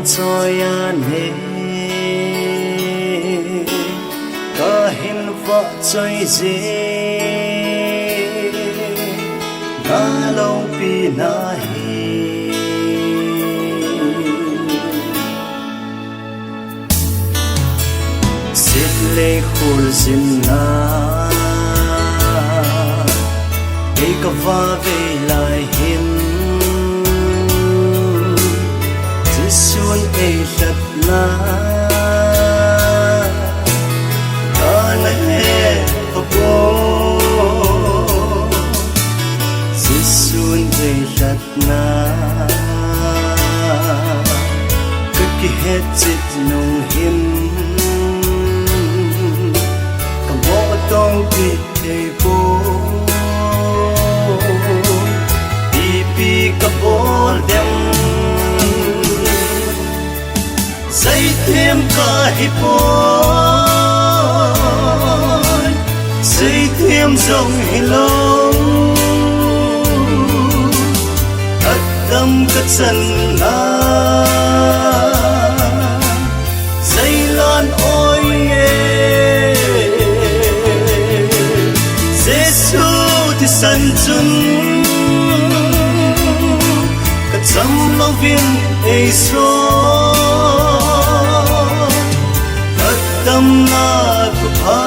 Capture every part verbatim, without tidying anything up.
Choi a ne, kahin vah choi je, na loupi na hi. Sit le khul sin na, ei ka va vei lai hin, Jesun ei lhat na, ka na he ka po, Jesun ei lhat na, ka kihet chit nung hin, ka mo tong pi thei po, ipi ka bol dem. Seithem ka hi poi, seithem jong hilou, atdam ka chan na, seilan oi e, Jesu thisan chun, ka cham louvin ei sot, atdamna ka pha,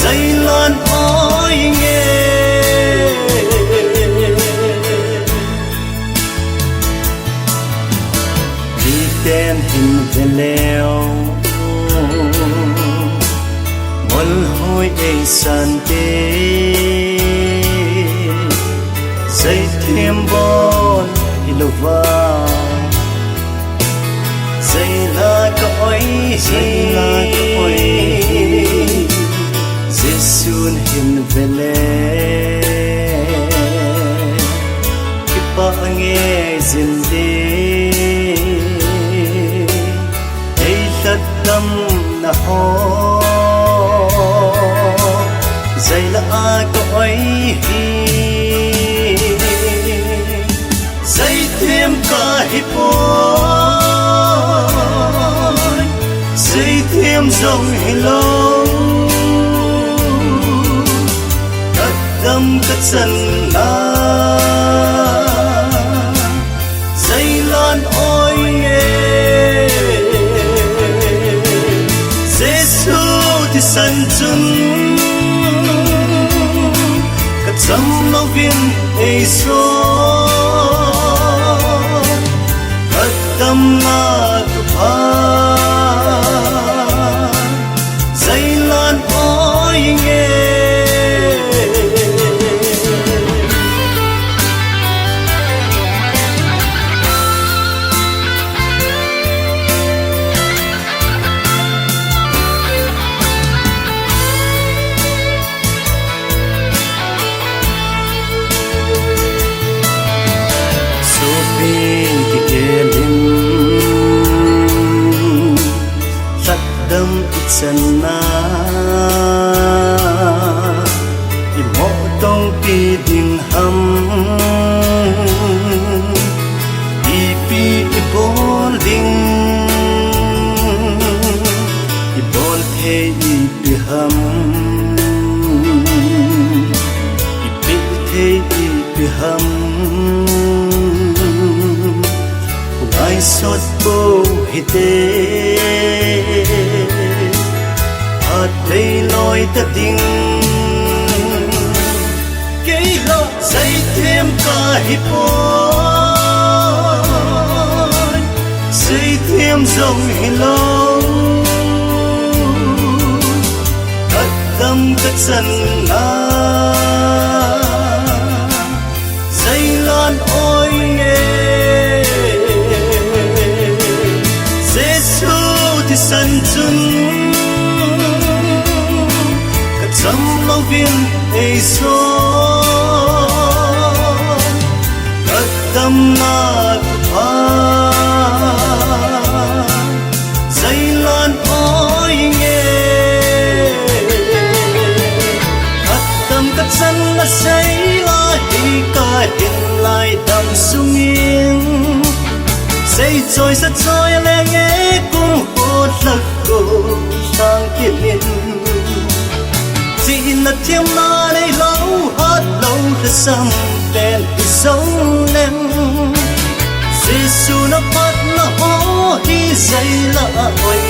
seilan oi nge. Miten hin ve leu, molhoi ei san te, seithem bon hilouva, seila ka oi hi, seila ka oi hi, Jesun hin ve le, kipah nge jin ding, ei lhat damna ho, seila a ka oi hi. Seithem ka hi poi, seithem jong hilou, atdam ka chan na, seilan oi nge. Jesu thisan chun, ka cham louvin ei sot, atdamna ka pha, seilan oi nge. Sopi kigelin, lhatdam i chan na, i mo tongpi ding ham, ipi i bol ding, i bol thei ipi ham, i pe thei ipi ham, ngaisot pou hite, phat thei loi ta ding. Kei la seithem ka hi poi, seithem jong hilou, atdam ka chan na, seilan oi nge. Jesu thisan chun, ka cham louvin ei sot, atdamna ka pha, seilan oi nge. Atdam ka chan na, seila hi ka hin lai dam sungin, Choisa choi lenge kum ho lhak ko sang kimin. Chihna thiamna neilou, hatlou lhasam pen hi jong leng, Jesu na phatna ho hi jeh la a oi